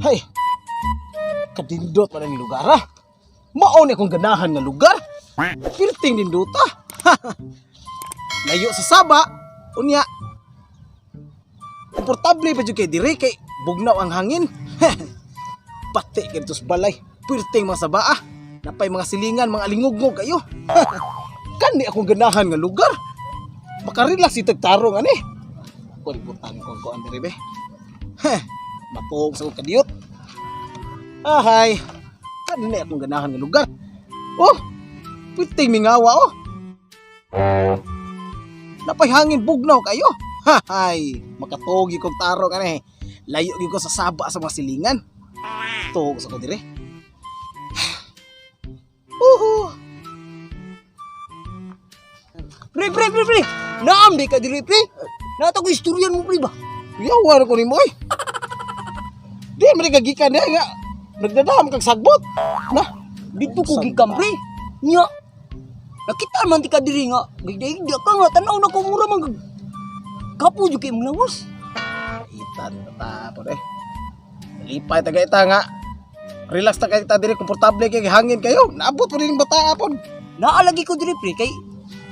Hay. Kadindot man ang lugar ah. Mao ni akong ganahan nga lugar. Pirting nindota. Layo sa saba, unya. Komportable pa jud kay diri kay bugnaw ang hangin. Pati kay sa balay. Pirting mga saba ah. Napay mga silingan, mga alingugngog kayo. Kani akong ganahan nga lugar. Makarelax itag tarong ani. Kulibutan ko ang kuan diri be. Heh, matuog sa kadiyot. Ahay, kani akong ganahan nga lugar. Oh, piting mingawa oh. Napay hangin bugnaw kayo. Hahay, makatugi kog tarong ani. Layo gyud ko sa saba sa mga silingan. Tuog sa ko dire. Uhu. Pre, pre, pre, pre. Naam di ka diri, pre. Nata ko istoryan mo, pre ba? Yawa na ko nimo oy. Di man ka gikan diha nga nagdadam kag sagbot. Na, Dito ko gikan, pre. Nya. Nakita man ti ka diri nga. Gigda ka nga tan-aw na ko mura man kapo jud kay imong lawas. Itan ta po eh. Lipay taga ita nga. Relax ta kay ta diri, komportable kay hangin kayo. Naabot po din bata apon. Naalagi ko diri, pre, kay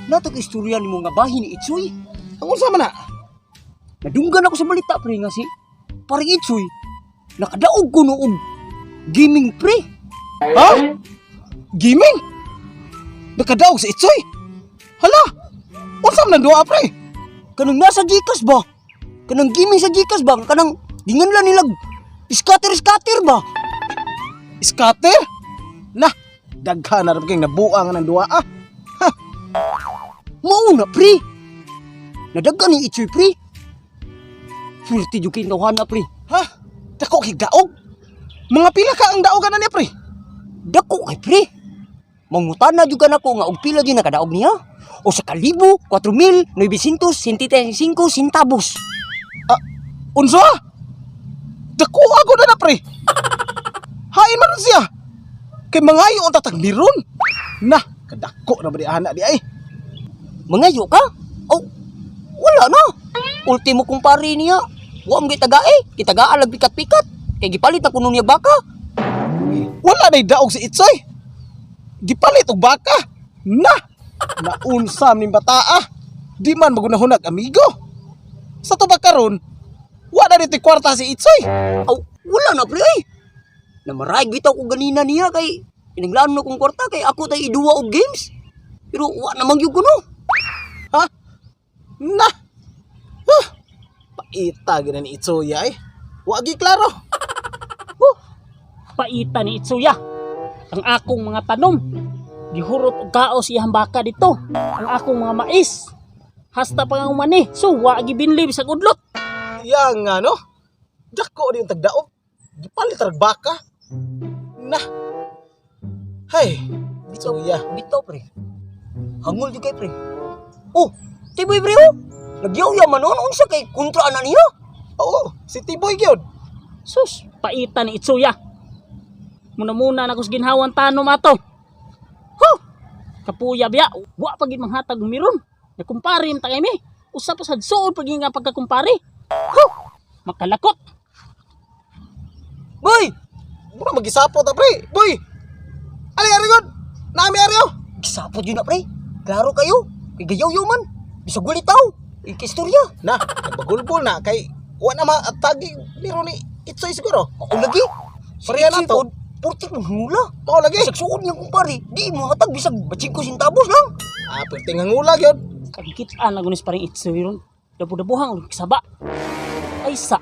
nato ko istorya nimo nga bahin ni Itsoy. Ang unsa man na? Nadunggan ako sa balita, pre, nga si parang Itsoy nakadaog ko noog gaming, pre. Ha? Gaming? Nakadaog sa Itsoy? Hala! Unsa man ang duha, pre? Kanang nasa GCash ba? Kanang gaming sa GCash ba? Kanang ginganlan nila scatter scatter ba? Scatter? Nah, daghan na ra kay nabuang ng duha ah. Mao na, pre. Nadaggan ni Itsoy, pre. Swerte jud kay tawhana, pre. Ha? Dako kay daog? Mga pila ka ang daogan na niya, pre? Dako kay, pre. Mangutana jud ka nako nga og pila jud nakadaog niya. O sa kalibo, 4,975 centavos. Unsa? Dako ako na na, pre. Hain man nun siya. Kay mangayo ang tatag miron. Nah, kadako na ba di ana di ay? Mangayo ka? Oh, wala na. Ultimo kumpare niya. Wa man tagae, gitagaan lang pikat-pikat. Kay gipalit na kuno niya baka. Wala na'y daog si Itsoy. Gipalit og baka. Na! Naunsam ning bataa. Di man magunahunag amigo. Sa to ba karon? Wala na dito'y kwarta si Itsoy. Aw, wala na, pre ay. Namaray bitaw ko ganina niya kay inanglaan na kong kwarta kay ako tay iduwa og games. Pero wa na man gyud kuno. Ha? Na! Huh! Paita gina ni Itsoy ay. Wagi klaro. Paita ni Itsuya. Ang akong mga tanom, gihurot og kaos iyang baka dito. Ang akong mga mais, hasta pa nga mani. So, wa gibinli bisag udlot. Yang ano? Dako din tagdaog. Gipalit rag baka. Na. Hay, Itsoya. Bitaw, pre. Hangol jud kay, pre. Oh, tiboy, pre oh. Nagyaw man noon unsa kay kontra ana niya? Oo, si Tiboy gyud. Sus, paita ni Itsuya. Muna-muna na kus ginhawan tanom ato. Huh! Kapuya biya, wa pa gid manghatag miron. Nakumpare ta kay mi. Usa pa sad suod pag nga pagkakumpare. Huh! Makalakot. Boy, Mura magisapot ta, pre. Boy. Ali ari god. Nami ari oh. gisapot yun na, pre. Klaro kayo. Kay gayaw man. Bisag wali tao. Ikistorya. Na, nagbagulbol na kay wa na maatagi meron ni Itsoy siguro. Ako lagi. Si Pareha na Itsoy to. pod, Purtik mong hangula. Mao lagi. Bisag suod niyang kumpare. Di mo hatag bisag 5 centavos lang. Ah, perting hangula gyud. Kagikitaan lang gunis paring Itsuy ron. Dabu-dabuhang ulit saba. Ay sa,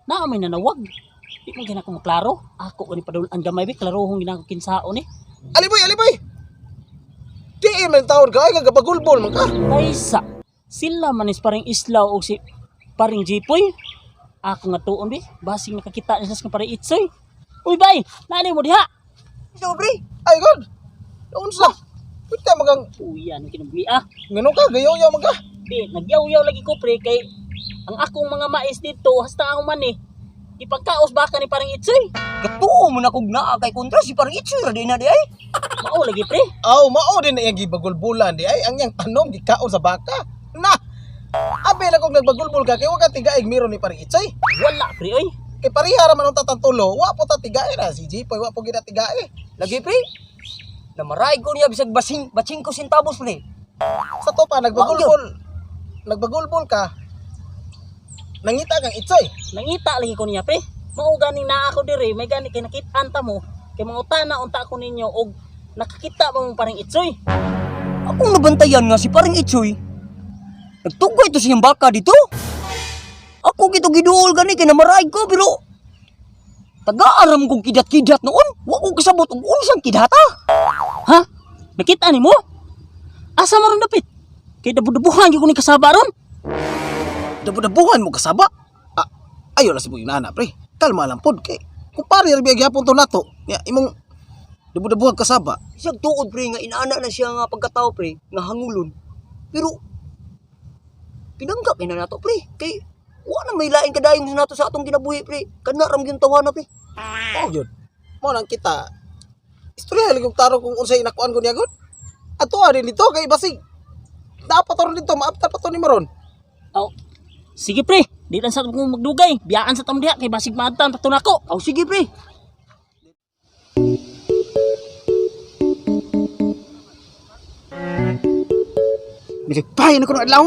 naa may nanawag. Di man ginako maklaro. Ako gani padul ang gamay bi klarohong ginako kinsaon eh. Ali boy, ali boy. Di man taon ka ay gabagulbol man ka. Ay sa, sila manis paring Islaw o si paring Jipoy. Ako nga tuon bi, basing nakakita niya sa paring Itsoy. Uy bay, naani mo diha. So, pre. Ay god. Unsa? Pwede magang Uy, ano kinabwi ah. ngano ka gayaw-yaw man ka. Di, nagyaw-yaw lagi ko, pre, kay ang akong mga mais dito, hasta ang mani, ipagkaos baka ni paring Itsoy. Katuo mo na kog naa kay kontra si parang Itsoy ra di na di ay. Mao lagi, pre. Aw, mao din na iyang gibagulbulan di ay ang iyang tanom gikaon sa baka. Na. Abi na kung nagbagulbol ka kay wa ka tigaig meron ni paring Itsoy. Wala, pre, oy. Kay pareha ra man ang tatantulo, wa po ta tigae ra si Jipoy, wa po gid tigae. Lagi pre. Namaray ko niya bisag basing batsing ko centavos pre. Sa to pa nagbagulbol. Nagbagulbol ka. Nangita kang Itsoy. Nangita lagi ko niya pre. Mao ganing naa ako diri, may gani kay nakit-an ta mo. Kay mangutana unta ko ninyo og nakakita ba mo parang Itsoy? Akong nabantayan nga si paring Itsoy. Nagtugay to siyang baka dito. Ako gito giduol gani kay namaray ko pero taga-aram kong kidat-kidat noon. Wa ko kasabot og unsang kidata. Ha? Nakita nimo? Asa mo ron dapit? Kay dabu-dabuhan gyud ko ni kasaba ron. Dabu-dabuhan mo kasaba. Ah, ayo lang sa buong nana pre. Kalma lang pod kay. Kung pare ra biya gyapon to nato, nya imong dabu-dabuhan kasaba. Siyag tuod pre nga inaana na siya nga pagkatao pre nga hangulon. Pero pinanggap na nato pre kay wa na may lain kadayon sa nato sa atong kinabuhi pre. Kana ram gyud tawana pre. Oh, yun. Mo lang kita. Istorya lang yung taro kung unsay inakuan ko niya gud. Ato din dito kay basig. Dapat ron dito, maaptar pa to ni Maron. Oh. Sige pre, di lang sa kong magdugay. Biyaan sa tam diha kay basig maadtan pa to nako. Aw sige pre. Nilipay na ko ng adlaw.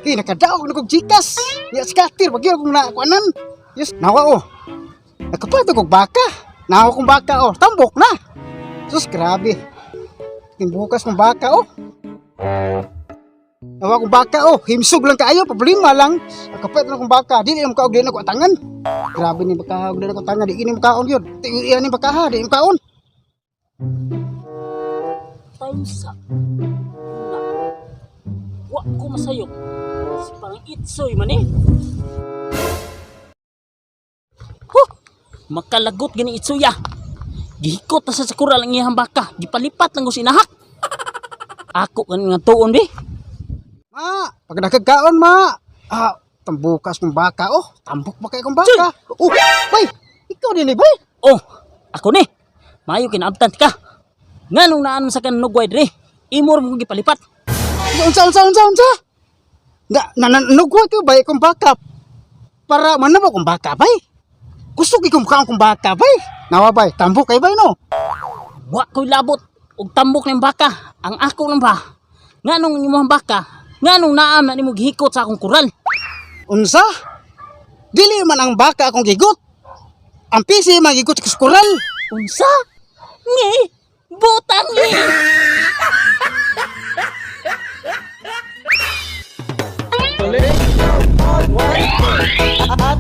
Kay nakadaog na kog Gcash. Ya scatter pag yun kung nakuanan. Yes, nawa oh. Nakapalit kog baka. Nawa kong baka oh, tambok na. Sus, grabe. Timbukas kong baka oh. Nawa kong baka oh, himsog lang kaayo, problema lang. Nakapalit na kong baka, dili na makaog dili na ko atangan. Grabe ni baka, dili na ko atangan, di ini makaon yun. Ti ni baka ha, di makaon. Time sa na. Wa ko masayop. Si parang Itsoy man eh. Huh! Makalagot gani Itsoy ah. Gihikot na sa kural ang iyang baka. Gipalipat lang ko sinahak. Ako kanin nga tuon be. Ma, pag nakagkaon ma. Ah, tambukas kong baka oh. Tambok ba kay kong baka? Oh, bay, ikaw din eh, bay. Oh, ako ni. Maayo kinaabtan ka. Nganong naan sa kan nugway dre. Imor mo kong gipalipat. Unsa unsa unsa unsa? Na na na nugwa ko bay kong baka. Para manamo kong baka bay. Gusto ko kong kaon kong baka bay. Nawa bay, tambok kay bay no. Wa ko'y labot og tambok ng baka. Ang ako lang ba? Nganong imong baka? Nganong naam na nimo gihikot sa akong kural? Unsa? Dili man ang baka akong gigot. Ang pisi man gigot sa kural. Unsa? Ngi, butang ni. At